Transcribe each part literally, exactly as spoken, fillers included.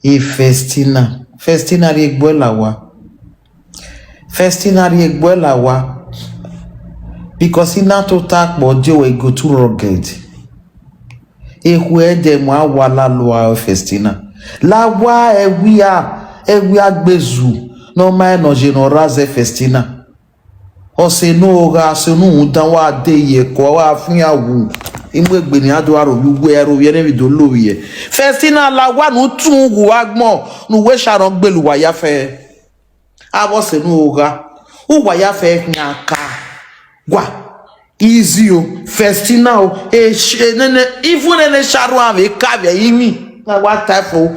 E Festina, Festina rhie egbe la owa. Festina rhie egbe la owa. Because I na tota kpọ, ọ die wẹ, e go too rugged. Ekhue ẹdẹ mu a wa la lua Festina. La owa, ẹwia, ẹwia gbezu ne ọ ma rẹn ne ọ ye ne ọ ra zẹ Festina. Ọse ne ọ gha, ọse ne u dan, wa de ye ẹko, wa fian wu. Imuegbe ne a do aro vbe uwu ẹre, ovbi ẹre vbe do lo vbe. Festina, la owa ne u tun wu agbọn, ne uwu Sharon gbele uwa ya fẹ. Avbe ọse ne ọ gha, uwa ya fẹ khian ka. Wa, Izzy o, Festina o, e sh-, e nene, even nene Sharon vbe ka vbe ẹrinmwi. Na wa ta fo.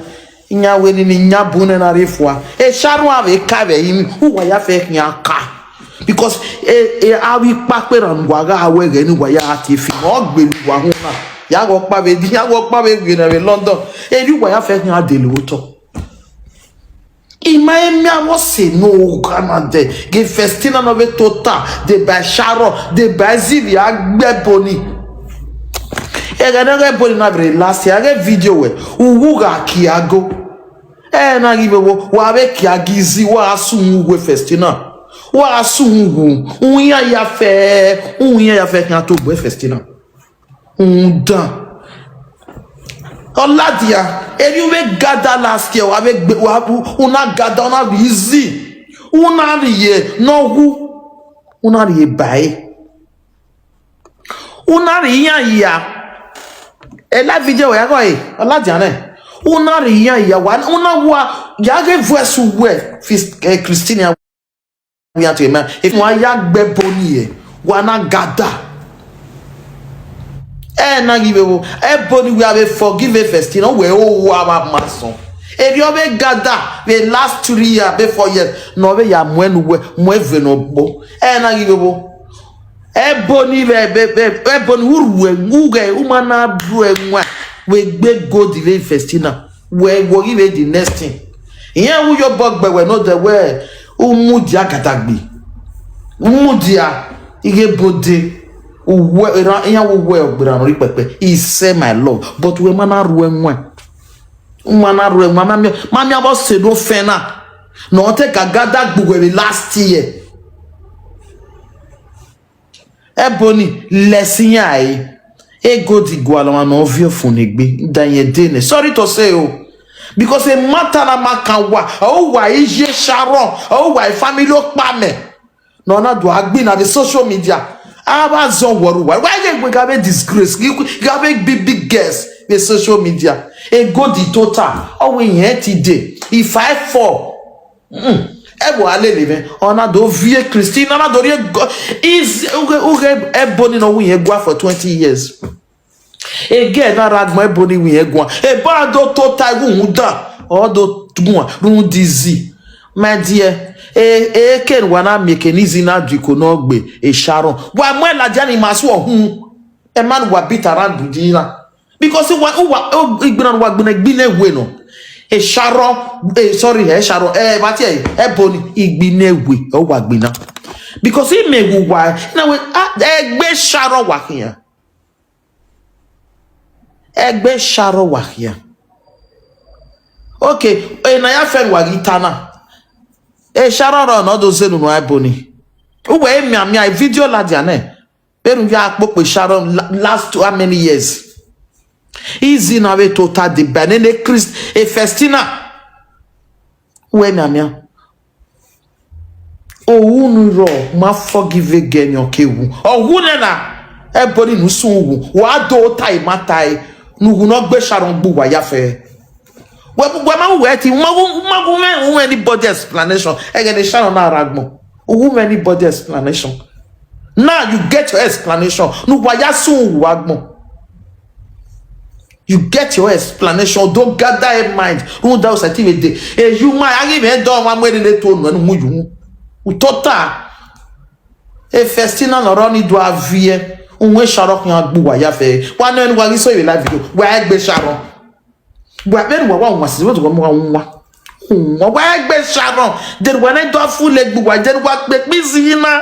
Iyan wẹ nene iyan bu nẹ na rre fua. E Sharon vbe ka vbe ẹrinmwi, uwa ya fẹ khian ka. Because e, e, avbe ikpakpe ra ne uwa gha wẹ ghẹ ne uwa ya tie fi, ọ gbele uwa họn na. Ya ghẹ ọkpa vbe, ya ghẹ ọkpa vbe ghe nẹ vbe London. Erriọ uwa ya fẹ khian dele otọ. I ma i miẹn avbe ọse ne ọ gha na dẹ, ghe Festina ne ọ vbe tota, de ba Sharon, de ba Izzy vbe a gbe ẹbo ni. Ẹghẹ ne ọ ghe ẹbo ni na vbe last year, a ghe video wẹ, uwu gha kia go. Ẹ na ghi vbe wo, wa vbe kia gi Izzy, wa gha sẹ uhunmwu uwu Festina. Wa gha sẹ uhunmwu uwu, u iran ya fẹ, u iran ya fẹ khian to gbe Festina. Rhunmwuda, ọ ladian, erriọ u vbe gada last year, wa vbe gbe, wa, u, u na gada, u na rhie Izzy, u na rhie ne ọ wu, u na rhie ba ẹre, u na rhie iran hia. E live video wẹ ya ghe ọre, ọ ladian nẹ, u na rhie iran hia, wa, u na wa, ya ghe voice uwẹ, Fis-, eh, Christina. Wẹ a tie ma, if wa ya gbe ẹbo ni ye, wa na gada. Ẹ na ghi vbe wo, ẹbo ni wẹ a vbe forgive Festina, wẹ o wa vba ma sọn. Erriọ ọ vbe gada vbe last three years, vbe four years, ne ọ vbe ya mu ẹn ne uwẹ, mu ẹn vbe ne ọ gbo. Ẹ na ghi vbe wo. Ẹbo ni vbe, vbe, vbe, ẹbo ni u rhie, u ghẹ, u ma na rhie ẹwaẹn, wẹ gbe gold vbe Festina. Wẹ, wẹ ghi vbe the next thing. Iran wu yobọ gbe wẹ ne odẹ wẹ, u mudia gadagbe. U mudia, ighe bode, uwẹ, iran, iran wu wẹ ọgberra nọ rre kpẹkpẹ. I sẹ my love, but wẹ ma na rhie ẹwaẹn. U ma na rhie ẹwaẹn, ma miẹn, ma miẹn avbe ọse ne ofẹn na. Ne ọ te ka gada gbe uwẹ vbe last year. Ẹbo ni, lẹsin iran ẹre. E gold gualọ ọmwa ne ọ viọ fun ne egbe, da irẹn de nẹ. Sorry to say o. Because e matter na ma kan wa, ọ wa iye Sharon, ọ wa family ọkpa mẹ. Ne ọ na do a gbinna vbe social media. A vbe zọ wọ ru uwa. Wa ghe wẹ gha vbe disgrace, gha vbe big, big girls vbe social media. E gold tota, ọ wẹ irẹn ti de. I five four. Mm. Ẹvbo a lele mwẹ, ọ na do viẹ Christina, ọ na do rhie go-, is, ughe, ughe ẹbo ni ne ọ wu irẹn gua for twenty years. Egẹ na rre agbọn ẹbo ni wu irẹn guan. Ebo a do tota ẹwu rhunmwuda, ọ do guan rhunmwuda Izzy. My dear, e, e ke ne uwa na miẹn eke ne Izzy na du iko ne ọ gbe e Sharon. Wa mu ẹn ladian ni ma su ọhun. Ẹ ma ne uwa beat around the na. Because uwa, uwa, o, igbinna ne uwa gbinna, igbinna ewe nọ. E Sharon, eh, sorry, e Sharon, eh, vbe a tie ẹre, ẹbo ni, igbinna ewe, ọ wa gbinna. Because imẹ wu uwa, na wẹ, ah, egbe Sharon wa khian. Egbe Sharon wa khian. Okay, e na ya fẹ ne uwa ghi ta na. E Sharon rọ ne ọ do zẹ unu nua ẹbo ni. Uwẹ i mianmian, e video ladian nẹ. Vbene u ya kpokpo Sharon la-, last how many years? Izzy na vbe tota deba nene Christ, e Festina. Uwẹ mianmian. Ohu ni rrọọ, ma forgive egẹ ne ọ ke wu. Ọ wu nẹ na, ẹbo ni ne u sun wu. Wa do ta ima ta e, ne uwu ne ọ gbe Sharon gbe uwa ya fẹ. Wẹ, wẹ ma wu wẹ ti, u ma wu, u ma wu mwẹ, u mwẹ anybody explanation. Ẹghẹ ne Sharon na rre agbọn. U wu mwẹ anybody explanation. Now you get your explanation. Ne uwa ya sun uwu agbọn. You get your explanation. Don't gather a mind. Rhunmwuda Ọsẹ te vbe de. E yu ma, a ghi mwẹ dọ ọmwa mu erhirhe to unu, ẹnu mu yu. U tota. E Festina ne ọ rrọọ ni do a viẹ. U wẹ Sharon khian gbe uwa ya fẹ. Wa nọ ẹnu wa ghi so vbe live video. Wa egbe Sharon. Wa vbene uwa wa wan sisi, wa wa wan. Wa egbe Sharon. Dene uwa ne dọ fu le gbe uwa, dene uwa kpe kpe izi na.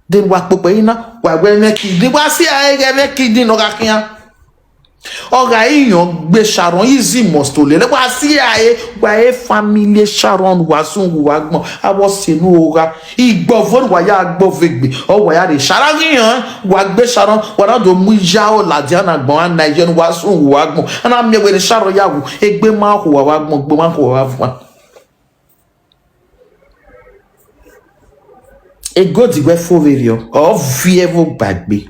Dene uwa kpokpo ina, wa wẹ mwẹ kidney, wa si a ghẹ mwẹ kidney ne ọ gha khian. Ọ gha iyọn gbe Sharon, Izzy must to lele. Wa si a e, wa e family Sharon, wa sun wu wa gbọn. Avbe ọse ne u gha. Igbọvo ne uwa ya gbọvo egbe, ọ wa ya rre Sharon ghi yan, wa gbe Sharon, wa na do mu iyaro ladian na agbọn, a na ye ne uwa sun wu wa gbọn. A na miẹn wẹ ne Sharon ya wu, egbe ma khu uwa wa gbọn, egbe ma khu uwa wa vuan. Egodi wẹ fo vberriọ, ọ viẹ vbe ogba egbe.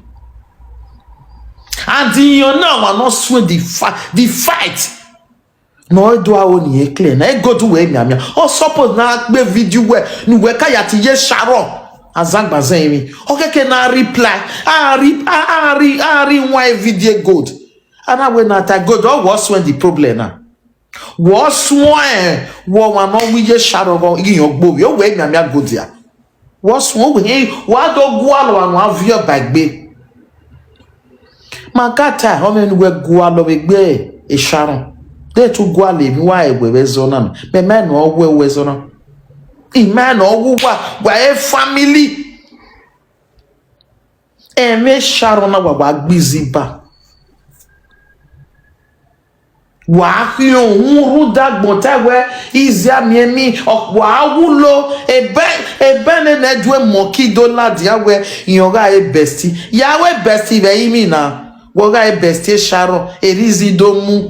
And iran na wa nọ suẹn the fa-, the fight. Ne ọ do aro ni e clear na, egodi wẹ mianmian. Ọ suppose na gbe video wẹ, ne uwẹ ka ya ti ye Sharon. Azagba zẹ emwi. Ọ kẹkẹ na reply. A ri, a, a ri, a ri wan video gold. A na wẹ na ta gold, ọ wọ suẹn the problem na. Wọ suẹn, wọ ọmwa ne ọ wi ye Sharon ghi yan ogbo vbe, ọ wẹ mianmian gold a. Wọ suẹn, ọ wẹ, wa do gualọ ọmwa ne a viọ ba egbe. Ma ka ta, ọmọ ne uwẹ gualọ vbe egbe Sharon. De tu gualọ emwi wa ẹwẹ vbe ẹzọ na, mẹ ma nọ ọ wẹ wẹ ẹzọ na. I ma nọ ọ wu wa, wa e family. Ẹmwẹ Sharon na wa wa gbe Izzy ba. Wa khian uhunmwu rhunmwuda agbọn ta wẹ Izzy a miẹn emwi, ọ, wa wulo, ebe, ebe nene ẹdue mọ ki do ladian wẹ, irẹn ọ gha re bestie. Ya wẹ bestie vbe ẹrinmwi na, wẹ ọ gha re bestie Sharon, erriọ Izzy do mu.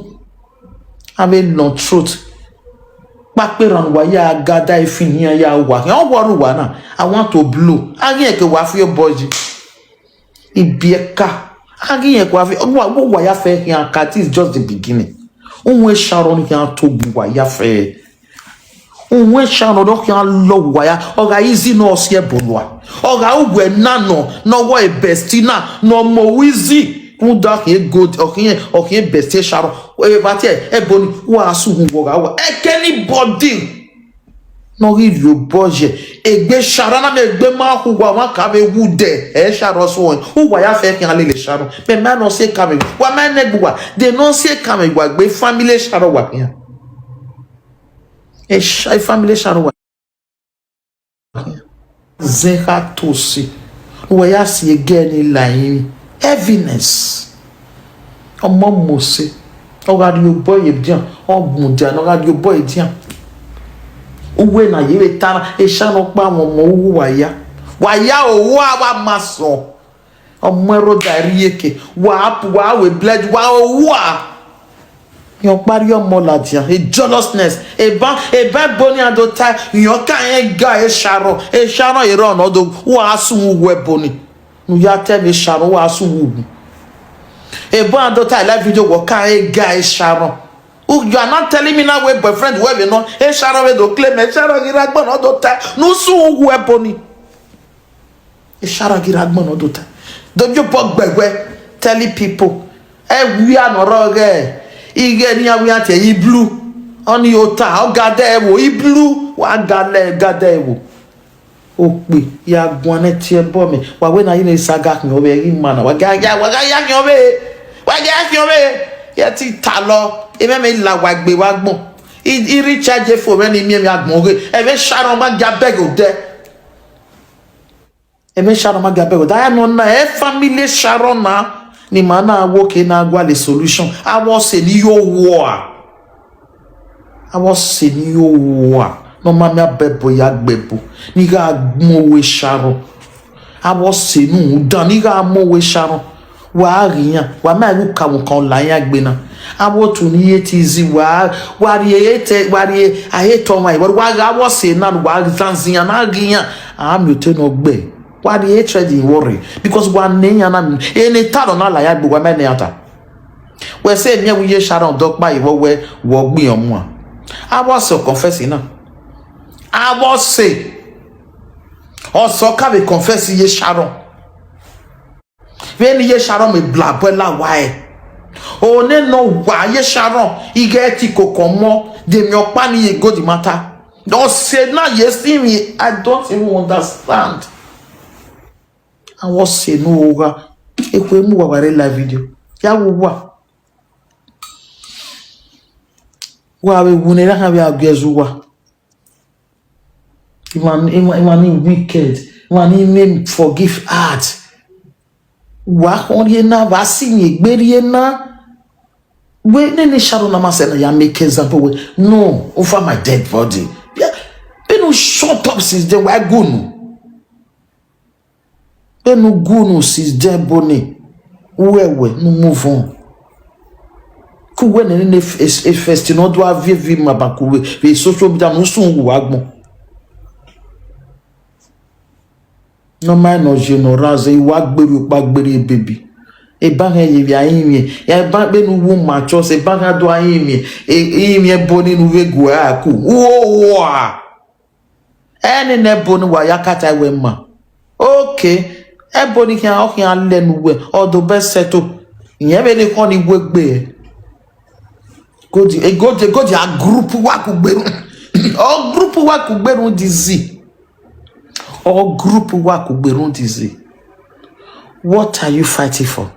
Avbe long throat. Kpakpe rran uwa ya gada efin iran ya wa khian, ọ wọrọ uwa na, I want to blow. A ghi ẹke wa fi obọ yi. Ibiẹka. A ghi rẹn wa vbe, wa, wa, wa ya fẹ khian ka, this is just the beginning. Uhunmwu Sharon khian to gbe uwa ya fẹ. Uhunmwu Sharon nọ khian lọ uwa ya, ọ gha Izzy ne ọ si ẹbọ nua. Ọ gha uwẹ na nọ, ne ọ wọ e bestie na, ne ọ mu Izzy. Rhunmwuda ọ khian gold, ọ khian, ọ khian bestie Sharon. Evba tie, ẹbọ ni, wa su uhunmwu gha wa. Ẹke anybody. Ne ọ ghi rhie obọ ye egbe Sharon na, mẹ egbe ma khu uwa, ọmwa ka vbe wu dẹ, ẹ Sharon suẹn, uwa ya fẹ khian lele Sharon. Mẹ ma nọ si ekan mwẹ, wa ma nẹ gbe uwa, de nọ si ekan mwẹ, wa gbe family Sharon wa khian. E Sha-, e family Sharon wa khian. Zẹ kha to si, ne uwa ya si egẹ ni la irinmwi. Heaviness. Ọmọ Mose, ọ gha rhie obọ ye edian, ọ gbundia ne ọ gha rhie obọ edian. Uwẹ na ye vbe ta na, Sharon ọkpa mwẹ ọmọ uwu wa ya. Wa ya owa wa ma sọ. Ọmọ ẹro da rhie eke, wa pu, wa we blood, wa owa. Yan ọkpa rhie ọmọ ladian, a jealousness. Eba, eba ebo ni a do ta, yan ka yan ga e Sharon, e Sharon ero nọ do, wa sun uwu ebo ni. Nu ya tẹ vbe Sharon, wa su wu. Ebo a do ta live video, wọ ka e ga e Sharon. U, you are not telling me now wẹ boyfriend wẹ vbe nọ, e Sharon vbe do claim, e Sharon ghi ra gbọn nọ do ta, nu su wu ebo ni. E Sharon ghi ra gbọn nọ do ta. Do you pop gbẹgbẹ, telling people. Ẹ wia nọ rọ ghẹ, ighẹ ne iran wia tie Iblu. Ọni ota, ọ ga dẹ ẹvbo, Iblu, wa ga lẹ, ga dẹ ẹvbo. Okpia guan nẹ tie ẹbọ mẹ, wa wẹ na ye ne saga khian ọvbehe, ghi ma na, wa gha ya, wa gha ya khian ọvbehe, wa gha ya khian ọvbehe, ye te talọ, emẹ mẹ la wa gbe wa gbọn, I, I recharge phone mwẹ ne I miẹn mwẹ agbọn ghe, ẹmwẹ Sharon ma gia bẹghe odẹ, ẹmwẹ Sharon ma gia bẹghe odẹ, a ya nọ na, ẹ family Sharon na, ne ima na wo ke na gualọ solution, avbe ọse ni yo wua. Avbe ọse ni yo wua, ne ọ ma miẹn abẹbo ya gbe ẹbo, ne I gha mu owa Sharon. Avbe ọse ne u dan, ne I gha mu owa Sharon. Wa ghi yan, wa ma ru ukamwuka la iran egbe na. Avbe otu ni ye te izi, wa, wa rhie ete, wa rhie a he te ọmwa, wa gha avbe ọse na, wa zanzian na ghi yan, a miẹn otọ ne ọ gbe. Wa rhie hatred in worry, because wa ne iran na, ene ta nọ na la ya gbe, wa ma ne iran ta. Wẹ sẹ miẹn wẹ iye Sharon dọkpa ivọ wẹ wọ gbe iran muan. Avbe ọse ọ confess na. Avbe ọse, ọse ọ ka vbe confess iye Sharon. Vbene iye Sharon mẹ blabọ la wa ẹe. One nọ wa iye Sharon, ighẹ ti koko ọmọ, de emwi ọkpa ni ye gold mata. Ọse na ye si mi, I don't even understand. Avbe ọse ne u gha, ekhue mu uwa wa rre live video. Ya wu uwa. Wa vbe wu ne erha khian vbe a gie ẹzọ uwa. Emwa, emwa, emwa ni wicked, emwa ni ne forgive heart. Wa khọn rhie na, wa si yin egbe rhie na. Wẹ nene Sharon na ma sẹ ne a ya make example wẹ, no, over my dead body. Yeah, vbene u shut up since then, wa gu unu. Vbene u gu unu since then, Ebony, u ghẹ wẹ ne u move on. Ku wẹ nene e f-, e f-, e first ne ọ do a viọ eva ima ba ku vbe, vbe social media ne u sun uwu agbọn. Ne ọ ma nọ ye ne ọ ra zẹ, I wa gberra okpa gberra ebebi. Ebakhẹn ye vbe a rinmwian, ya eba vbene u wu ma chọs, ebakhẹn do a rinmwian, e, rinmwian Ebony ne u vbe gu a ku. Uwa! Ẹni ne Ebony wa ya kata wẹ ma. Okay, Ebony khian, ọ khian lẹ ne uwẹ, ọ do bẹ sẹto. Iyẹn vbene ekhọe ni wegbe. Godi, e godi, e godi a group wa kugbe rhunmwuda. Ọ group wa kugbe rhunmwuda izi. Ọ group wa kugbe rhunmwuda izi. What are you fighting for?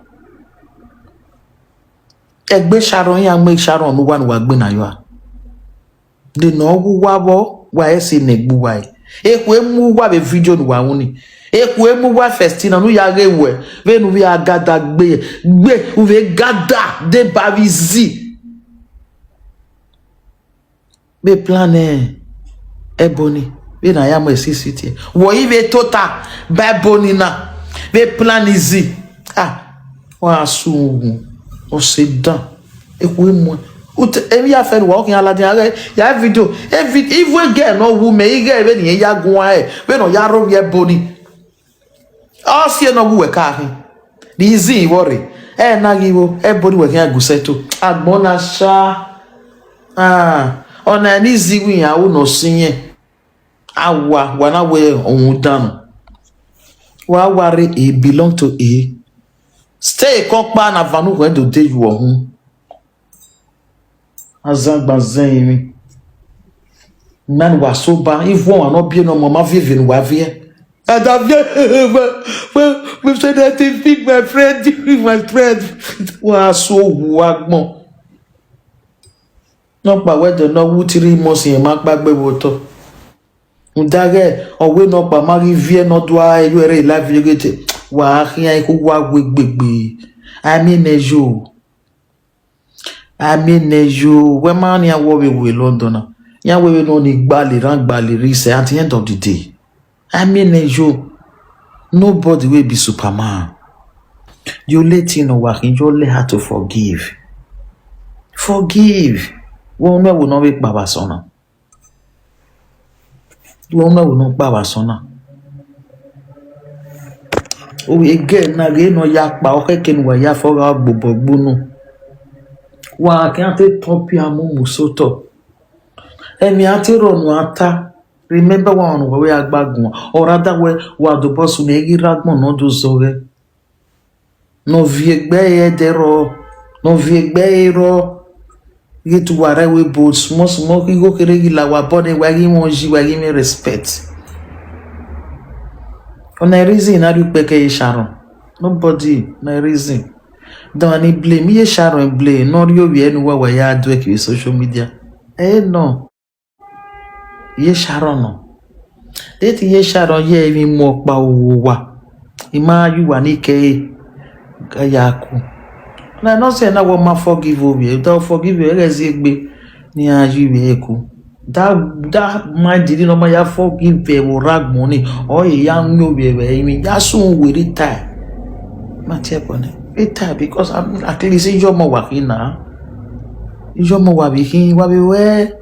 Ẹgbẹ Sharon, iran mu Sharon ne uwa ne uwa gbe na yọ a. De ne ọ wu uwa vbọ, wa ẹse ne egbe uwa ẹre. Ekhue mu uwa vbe video ne uwa ru ni. Ekhue mu uwa first na ne u ya ghe wẹ, vbene u vbe a gada gbe, gbe, u vbe gada deba vbe izi. Vbe plan, eh, Ebony, vbene a ya mu ẹse city. Wẹ i vbe tota ba Ebony na, vbe plan izi. Ah, wa su uwu, ọ sẹ dan. Ekhue mu. Ut-, emwi ya fẹ ne uwa, ọ khian ladian ghe, ya video. Evi-, ivu egẹ ne ọ wu mẹ, ighẹ vbene irẹn ya guan ẹre, vbene ọ ya rre ovbi Ebony. Ọ si ẹre ne ọ wu wẹ ka khin. Rhie izi vbọ rre. Ẹ na ghi vbo, Ebony wẹ khian gu sẹto. Agbọn na sha. Ah, ọna ne izi wi iran ru ne ọ si yẹn. A wa, wa na wẹ ọmwa udan nọ. Wa wa rre A, belong to A. Stay kọkpa na, vanu khẹ do de yu ọhun. Azangba zẹ emwi. Na ne wa soba, ivuọnmwa ne ọ biẹ ne ọmọ ma viẹ eve ne uwa viẹ. A da viẹ, wẹ, wẹ, we say that thing, feed my friend, feed my friend. Wa so wu agbọn. Nọkpa wẹ dẹ ne ọ wu three months, rẹn ma kpa gbe vbe otọ. Rhunmwuda ighẹ ọ wẹ nọkpa ma ghi viẹ ne ọ do a yo ẹre live video ghe te, wa khian ikhu wa wẹ gbegbe. A miẹn nẹ yo. A miẹn nẹ yo, wẹ ma nian wẹ ọ vbe ru London na. Iran wẹ vbene ọ ni gbalẹ rran gbalẹ rre sẹ, at the end of the day. A miẹn nẹ yo, nobody will be Superman. The only thing ne wa khin, just learn how to forgive. Forgive. Wẹ unu ẹvbo ne ọ vbe kpa vbe asọn na. Wẹ unu ẹvbo ne ọ kpa vbe asọn na. Egẹ na ghe ne ọ ya kpa, ọ khẹke ne uwa ya fẹ gha gbobọ gbe unu. Wa khian te tọn pia mu mu sotọ. Ẹmwẹ a te rrọọ ne a ta, remember wa ọnrẹn uwa wẹ ya gba guan. Ọ ra da wẹ wa dobọ sunu, ẹ ghi rre agbọn ne ọ do zọghẹ. Ne ọ viẹ egbe ẹre ẹdẹ rrọọ, ne ọ viẹ egbe ẹre rrọọ, ghi te uwa rre ẹvbo ebo small small, igho kherhe ghi la uwa obọ nẹ, wa ghi mwẹ uyi, wa ghi mwẹ respect. Ọna reason ne a rhie ukpẹkẹ ye Sharon. Nobody, ọna reason. Dọmwa ni blame, iye Sharon blame, ne ọ rhie ovbi ẹre ne uwa wa ya do ẹki vbe social media. Ẹ nọ. Iye Sharon nọ. De te iye Sharon ye emwi mu ọkpa uwa. I ma ya uwa ni kẹre, a ya ku. Na nonsense na wẹ ọ ma forgive ovbi ẹre, da ọ forgive ẹre, ghẹ ziegbe ne iran ya ivbi ẹre ku. Da, da mind ni ne ọ ma ya forgive ẹre vbe orra agbọn ni, ọ ye ya miẹn ovbi ẹre vbe ẹrinmwi, ya sunu wẹ rhie tae. Ma tie ẹbọ nẹ, rhie tae, because I'm, at least iye ọmọ wa khin na. Iye ọmọ wa vbe khin, wa vbe wẹ,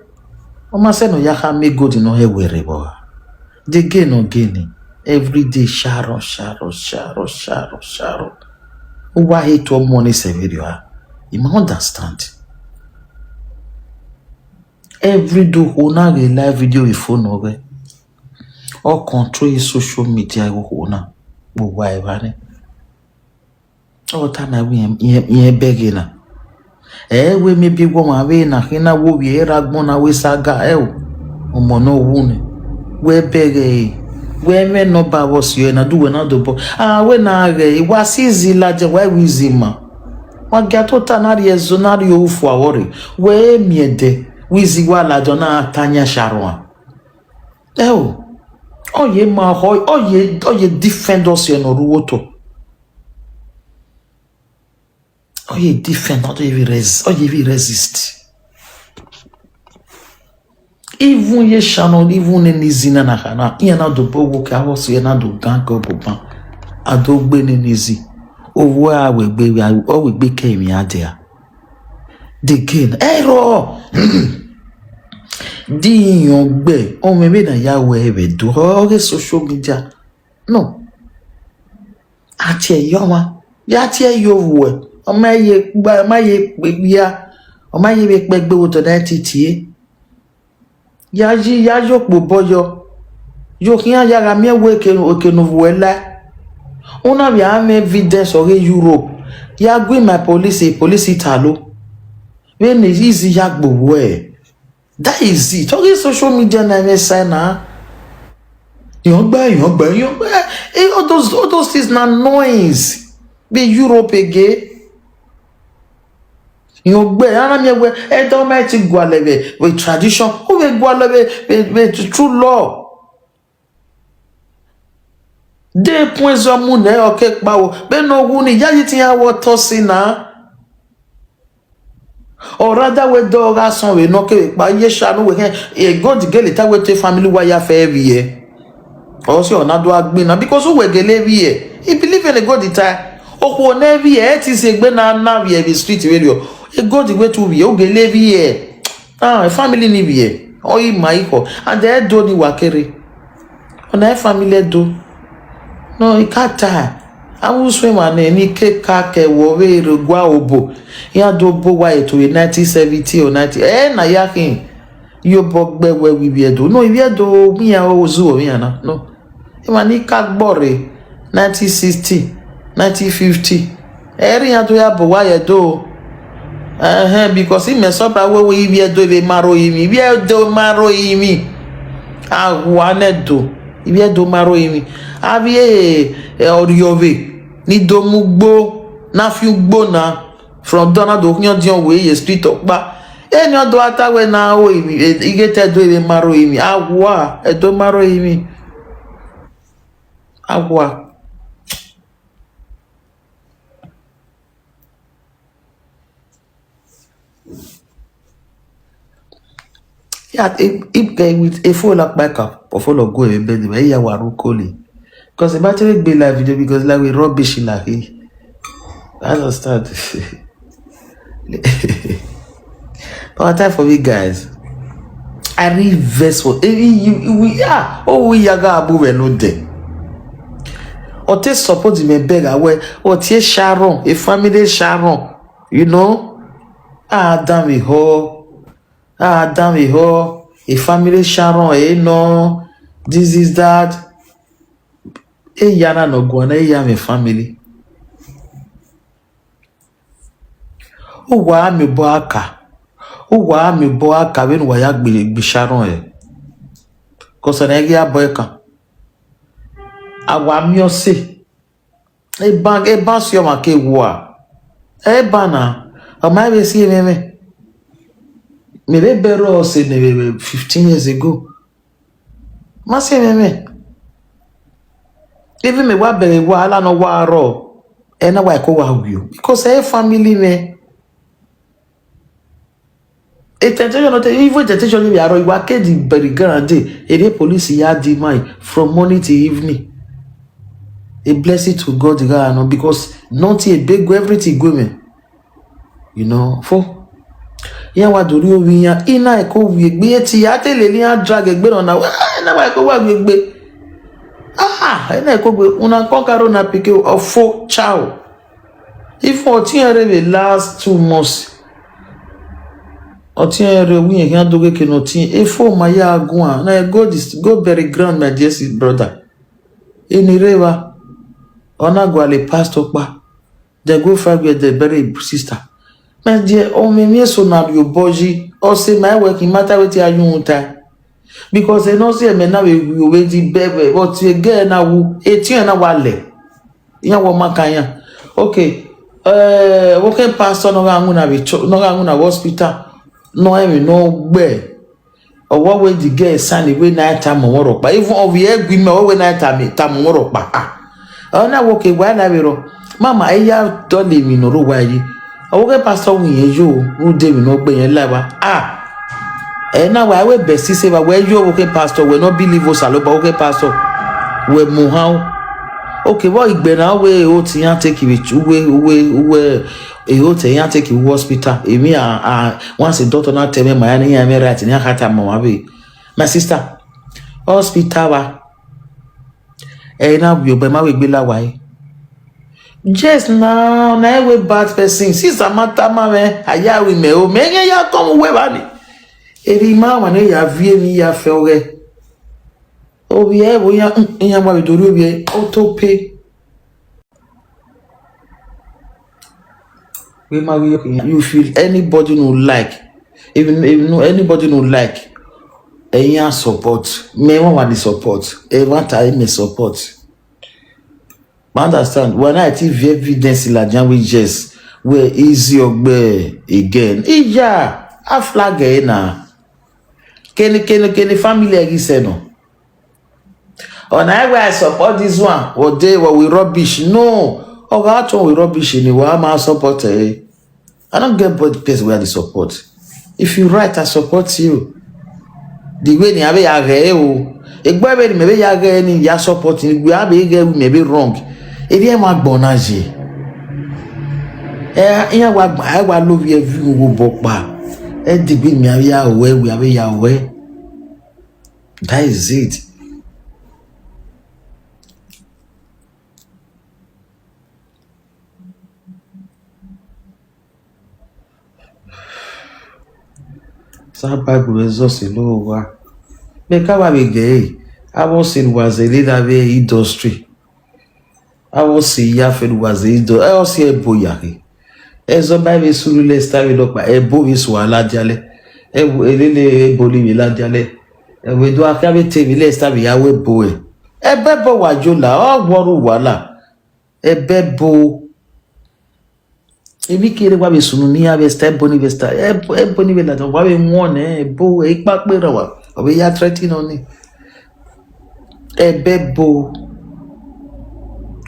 ọ ma sẹ ne ọ ya kha miẹn gold ne ọ hẹ wẹ rre vbọ gha. De gene ọ gene, everyday Sharon, Sharon, Sharon, Sharon, Sharon. Uwa hate ọmọ ni sẹ vberriọ a, I ma understand. Every day okhuo na ghe live video vbe phone ọghẹ, ọ control social media vbe okhuo na, vbe uwa evba nẹ. Ọ ta na wẹ irẹn, irẹn, irẹn bẹghe na. Ẹ wẹ maybe wẹ ọmwa vbe na khin na wẹ ovbi ẹre rre agbọn na wẹ saga ẹo, ọmọ ne ọ wu nẹ. Wẹ bẹghe ẹre, wẹ mwẹ nọmba vbe ọ si ọre na, du wẹ na dobọ. A wẹ na ghẹ, wa si izi ladian, wa wẹ izi ma. Wa gia tota na rhie ẹzo na rhie ohu fua vbọ rre. Wẹ miẹn ẹdẹ, wẹ izi wa ladian na ta yan Sharon a. Ẹo, ọ ye ma, ọ, ọ ye, ọ ye defend ọ si ọre ne ọ rre uwu otọ. Ọ ye defend, ọ ye vbe res-, ọ ye vbe resist. Even ye shanọ, even nene izi na na kha na, iran na do bo wo ke avọ so, iran na do gan ke ọboban, a do gbe nene izi. Ovbi uẹ a wegbe, ọ wegbe ke emwi a dia. The girl, ẹrọ, di iyan gbe, ọmọ vbe na ya wẹ vbe do, ọ ghe social media. No. A tie ye ọmwa, ya tie ye ovbi uẹ, ọ ma ye gba, ọ ma ye kpe gbia, ọ ma ye vbe kpẹ gbe vbe otọ na tie tie. Ya yi, ya yo kpo obọ yọ. Yo khian ya gha miẹn wẹ eke, eke ne ovbi uẹ la. Una vbe a mwẹ evidence ọghe Europe. Ya gu ima police, police ta lo. Vbene izi ya gbe owẹ. That is it. Ọghe social media na mwẹ sa na. Iyan gbe, iyan gbe, iyan gbe. Eh, all those, all those things na noise. Vbe Europe again. Iyan gbe, a na miẹn wẹ, ẹdẹ ọ ma ti gualọ vbe, vbe tradition, u vbe gualọ vbe, vbe, vbe true law. De puẹn zọ mu nẹ ọ ke kpao, vbene ọ wu ni, ya yi te iran wẹ otọ si na. Ọ ra da wẹ dọ gha sọn vbe ne ọ kevbe kpa ye sha ne uwẹ khian, e God gele ta wẹ te family wa ya fẹ vbiẹ. Ọ si ọ na do a gbinna, because uwẹ gele vbiẹ. I believe in God ta. Okhuo ne vbiẹ, ẹ ti si egbe na na vbiẹ vbe street vberriọ. E God wẹ te u vbiẹ, u gele vbiẹ. Ah, family ni vbiẹ. Ọ i ma ikhọ. And ẹ do ni wa kere. Ọna e family Ẹdo. No, I can't tell. Avbe usun emwa ne ni ke ka ke ẹvbo vbe rre gua obo, iran do bo wa eto vbe nineteen seventy or ninety. Ẹ na ya khin ye obọ gbe wẹ vbe Ivbi Ẹdo. No, Ivbi Ẹdo, iran ozu ovbi iran na. No. Emwa ni ka gbọ rre nineteen sixty, nineteen fifty. Ẹ i re iran do ya bo wa ye Ẹdo. Ẹhẹn, because imẹ sọbra wẹ wẹ Ivbi Ẹdo vbe ma rro emwi. Ivbi Ẹdo ma rro emwi. A wa ne Ẹdo. Ivbi Ẹdo ma rro emwi. Avbe, eh, ọrriọvbe ni do mu ugbo, na fi ugbo na, from dọ na do khian ọdiọn wẹ ye street ọkpa. Eni ọ do a ta wẹ na ro emwi, eh, ighe te Ẹdo vbe ma rro emwi. A wa, Ẹdo ma rro emwi. A wa. Ya, if, if, eh, with a full up back up, a full of go away bed, where you are koli. Because the battery be like video, because like we rubbish like he. I understand. But time for me, guys. I really vex for, eh, you, you, we, ah, oh, we yaga abu we no de. Ọ te support me beg away, ọ tie Sharon, a family Sharon, you know? A dan vbe họ, a dan vbe họ, a family Sharon, eh, no, this is that. E ya na nọ guan, e ya mwẹ family. Uwa a miẹn obọ a ka, uwa a miẹn obọ a ka vbene uwa ya gbe, gbe Sharon ẹre. Cause ẹre ghi a bọ ẹkan. A wa miẹn ọse. Eban, eban si ọmwa ke wua. Eban na, ọ ma vbe si emwẹmwẹ. Mẹ vbe bẹrẹ ọse ne vbe fifteen years ago. Ma si emwẹmwẹ. Even mẹ wa bẹghe wa, ala ne ọ wa rrọọ, ẹ na wa ẹko wa wio. Because ẹ family mwẹ. A temptation not even temptation ni vbe arọ, I wa ke di bury ground day. Ere police ya di mai from morning till evening. A blessing to God gha nọ, because nothing, a big everything go me. You know, fo. Iran wa do rri ovbi iran, I na ẹko wiegbe, e ti ya te lele iran drag egbe nọ na, ah, I na wa ẹko wa wiegbe. Ah, I na ẹko gbe, una kọn karo na pike, ọ fo, ciao. Even ọtiẹn rre vbe last two months. Ọtiẹn rre, uwẹ khian do ghe ke ne ọtiẹn, e fo ma ya guan, na go dis-, go bury ground, my dear sis, brother. Eni rre evba, ọ na gualọ pastor kpa. Then go five years, then bury his sister. My dear, ọ mwẹ emwi eso na rhie obọ yi, ọ sẹ ma wẹ khin, ma ta wẹ te a yu uhunmwu tae. Because ẹ nọ si ẹmwẹ na vbe ru ovbi ẹdẹ bẹghe, but ẹghẹ na wu, etẹn na wa lẹ. Iran wẹ ọ ma kan iran. Okay, eh, vbe okhian pastor ne ọ gha winna vbe cho-, ne ọ gha winna vbe hospital, ne ọ rẹn emwi ne ọ gbe. Ọ wa wẹ the girl sign wẹ na tama ọmwa rhọkpa. Even ovbi ẹre gu imẹ, ọ wẹ na tama, tama ọmwa rhọkpa. Ah. Ọ na wẹ, okay, wa na vbe rrọọ. Mama, e ya dọlọ emwi ne ọ rre owa yi. Ọvbokhan pastor wẹ irẹn yo, rhunmwuda emwi ne ọ gbe irẹn la evba. Ah, ẹ na wa wẹ best se evba, wẹ yo ọvbokhan pastor, wẹ ne ọ believe Osanobua, ọvbokhan pastor, wẹ mu ohan. Okay, vbe igbẹna wẹ e hot iran take vbe uwu, uwu, uwu, e hot iran take vbe hospital. Emwi a, a, once doctor na tẹ mwẹ ma ya ne iran mwẹ right, ne iran kha tama ọmwa vbe. My sister, hospital wa, ẹ i na wiọ, but ma vbe gbe la wa re. Yes, na, na ẹ wẹ bad person. Since a ma tama mwẹ, a ya ru imẹ o, mẹ i ya kọmwẹ uwu evba ni. Erriọ ima wa ne ya viọ emwi ya fẹ ọghẹ. Ovbi ẹvbo iran, iran wa vbe do rhie ovbi ẹre, o to pay. Wẹ ma ghi, you feel anybody no like, even, even anybody no like, ẹ i ya support. Mẹ wa wa ni support, ẹ wa ta mẹ support. Ma understand, wẹ na ti viọ evidence ladian wẹ yes, wẹ easy ọgbẹ again. Iya, a flag ẹ na. Kene, kene, kene family ẹ ghi sẹ nọ. Ọna ẹ wẹ I support this one, wọ de, wọ we rubbish. No, ọ gha tọn we rubbish ni, wa ma support ẹ. I don't get bad person where I dey support. If you right, I support you. The way ni a vbe ya ghẹ o, egbe vbe ni mẹ vbe ya ghẹ ni ya support ni, wẹ a vbe ghẹ wẹ mẹ vbe wrong. Erriọ ma gbọn na ye. Ẹ, iran wa gba, ẹ wa lovbiẹ vbe igho obọ kpa. Ẹ degbe mẹ a vbe ya ruẹ, wẹ a vbe ya ruẹ. That is it. Sa Bible vbe zọsi lo owa. Mẹ ka wa vbe gẹ ẹre, avbe ọse ne uwa zẹ rre avbe industry. Avbe ọse ya fẹ ne uwa zẹ indo, ẹ ọse ẹbo ya khin. Ẹzọ ba vbe sunu lẹ esta vbe nọkpa, ẹbo vbe sua ladian lẹ. Ẹbo, elele ẹbo ni vbe ladian lẹ. Ẹbo do akha vbe te vbe lẹ esta vbe ya wẹ ẹbo ẹ. Ẹbo ẹbo wa yo la, ọ wọrọ uwa la. Ẹbo ẹbo. Emwi kere wa vbe sunu ne iran vbe esta, ẹbo ni vbe esta, ẹbo, ẹbo ni vbe ladian, wa vbe wọn nẹ, ẹbo, ikpakpe rran wa, ọ vbe ya threaten ọni. Ẹbo ẹbo.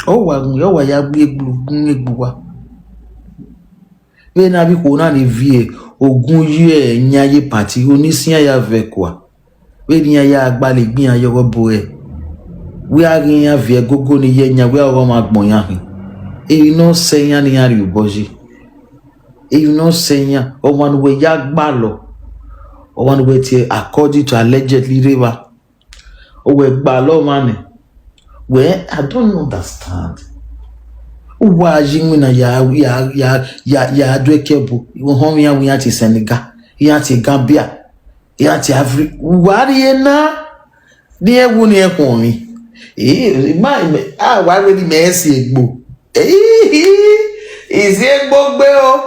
Ọ wa gun, ọ wa ya gbe egbe, gun egbe uwa. Vbene avbe ikhuo na ni viẹ ogun ye iran ye party, oni sian ya vẹ kua. Vbene iran ya gbalọ egbe iran ye ọghe ẹbo ẹre, wẹ a ghi iran viẹ ẹgogo ni ye yan, wẹ ọghe ọmwa agbọn yan khin. Emwi ne ọ sẹ iran ne iran rhie obọ yi. Emwi ne ọ sẹ iran, ọmwa ne uwẹ ya gbalọ, ọmwa ne uwẹ tie according to allegedly rre evba. Uwẹ gbalọ ọmwa nẹ, wẹ, I don't understand. Uwa yi iwinna ya, ya, ya, ya, ya do ẹki ẹbu, ihọnmwẹ iran wẹ iran tie Senegal, iran tie Gambia, iran tie Afri-, uwa rrie na, ne iran wu ne iran khuọnmwi. Eh, ma, a wa wẹ ne imẹ si egbo. Eh, isi egbo gbe o.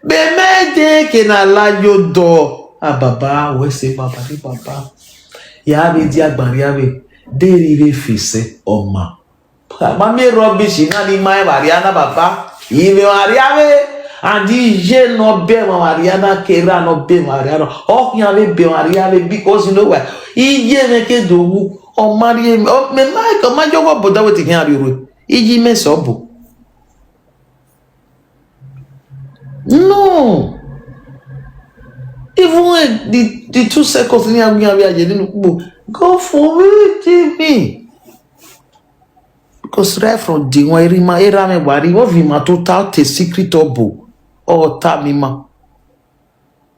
Be mẹ de ke na la yo dọ. A baba, wẹ sẹ baba, ni baba. Ya vbe dia gba rria vbe, de rhie vbe fi sẹ ọma. Ma miẹn rubbish na ni ma rẹn vbe arria na, baba. I mwẹ arria vbe, and iye ne ọ bẹ mwẹ arria na, ke erha ne ọ bẹ mwẹ arria na. Ọ khian vbe bẹ mwẹ arria vbe, because you know why? Iye mwẹ ke do wu, ọ ma rhie, ọ, mẹ ma, ọ ma jọ wọ boda wẹ te khian rhie orhu. Iye imẹ sẹ ọbo. No. Even when the, the two seconds ni a gbe avbe aye nínú kpo, God forbid me. Because right from day one, erha ima, erha mwẹ wa rri, ọ viọ ima tota, ọ te secret ọbo, ọ tama ima.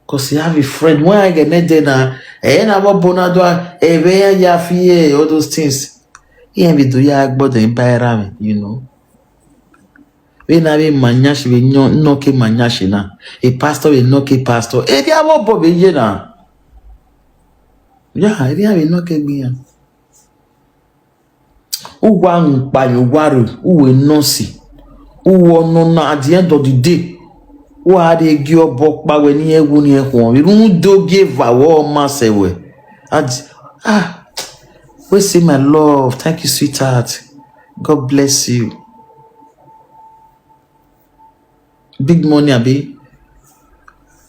Because you have a friend, when I get there na, ẹ na vbe ọbo na do, ẹ vbe ya, ya fi all those things. Iran vbe do ya gbọdọ ba erha mwẹ, you know. Vbene avbe ma yan shi vbe nọ ke ma yan shi na, e pastor vbe nọ ke pastor, erriọ avbe ọbo vbe ye na. Ya, erriọ vbe nọ ke gbe iran. Uwa ru kpa ye uwa ru, uwe nọ si. Uwe ọnọ na, at the end of the day, wa rhie gie ọbo kpa wẹ ne iran wu ne iran khuọnmwi, rhunmwuda ogieva wẹ ọ ma sẹ wẹ. At, ah, we say my love, thank you, sweetheart. God bless you. Big money, abi?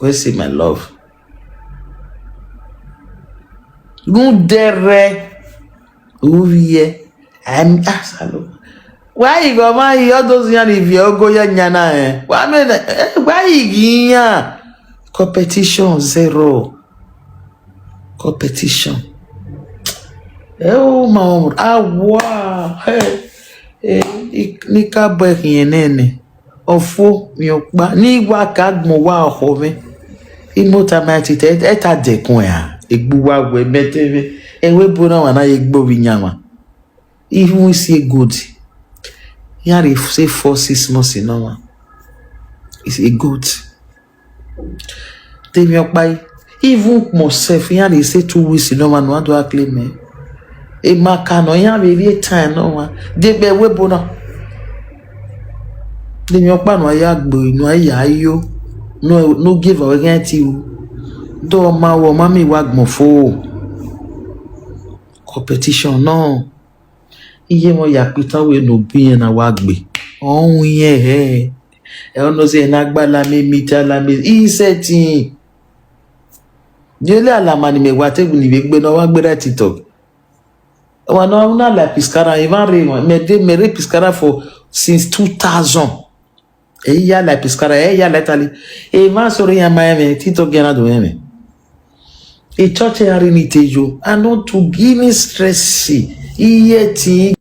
We say my love. Rhunmwuda ẹre, uvbiẹ, I'm, ah, salo. Wa ighe ọmwa yi, ọ do zẹ iran ni viọ ogo ye yan na rẹn. Wa mẹ nẹ, eh, wa ighe iran. Competition zero. Competition. Ẹ o ma ọ, a wa, ẹ, ẹ, i, ni ka bọ ẹkhin nene. Ọfo, miẹn ọkpa, ne I wa ka agbọn uwa ọkhọ mwẹ. Imota ma titẹ, ẹ ta dẹkun ẹre, egbe uwa wẹ mẹ te mwẹ. Ẹvbo ebo na wa na ye gbe ovbi iyan mwa. Even isi e gold, iran rhie say four, six months nọ mwa. It's a gold. Te mwẹ ọkpa yi, even ukpọn sef, iran rhie say two weeks nọ mwa ne uwa do a claim mẹ. Emaka nọ iran vbe rhie time nọ mwa, de gbe ẹvbo ebo na. De emwi ọkpa ne uwa ya gbe, ne uwa ya yo, ne u, ne u gie eva ruẹ khian ti ru. De ọ ma ru, ọ ma miẹn wa agbọn fo. Competition nọ. Iye mwẹ ya kpitan wẹ ne obọ irẹn na wa gbe. Ọ ru irẹn hẹ. Ẹ, ọ nọ zẹ ne a gba lame, mita lame, isẹtin. Yele alama ni mẹ wa te ni vbe gbe ne ọ wa gberra TikTok. Wa nọ na la piscara, emwa rre emwa, mẹ de, mẹ rre piscara for since two thousand. Ẹ i ya la piscara, ẹ i ya la Italy. Emwa sọrọ iran ma ẹmwẹ, TikTok iran na do mwẹ ẹmwẹ. E church iran rre ni te yo, I no to give me stress. Iye ẹtin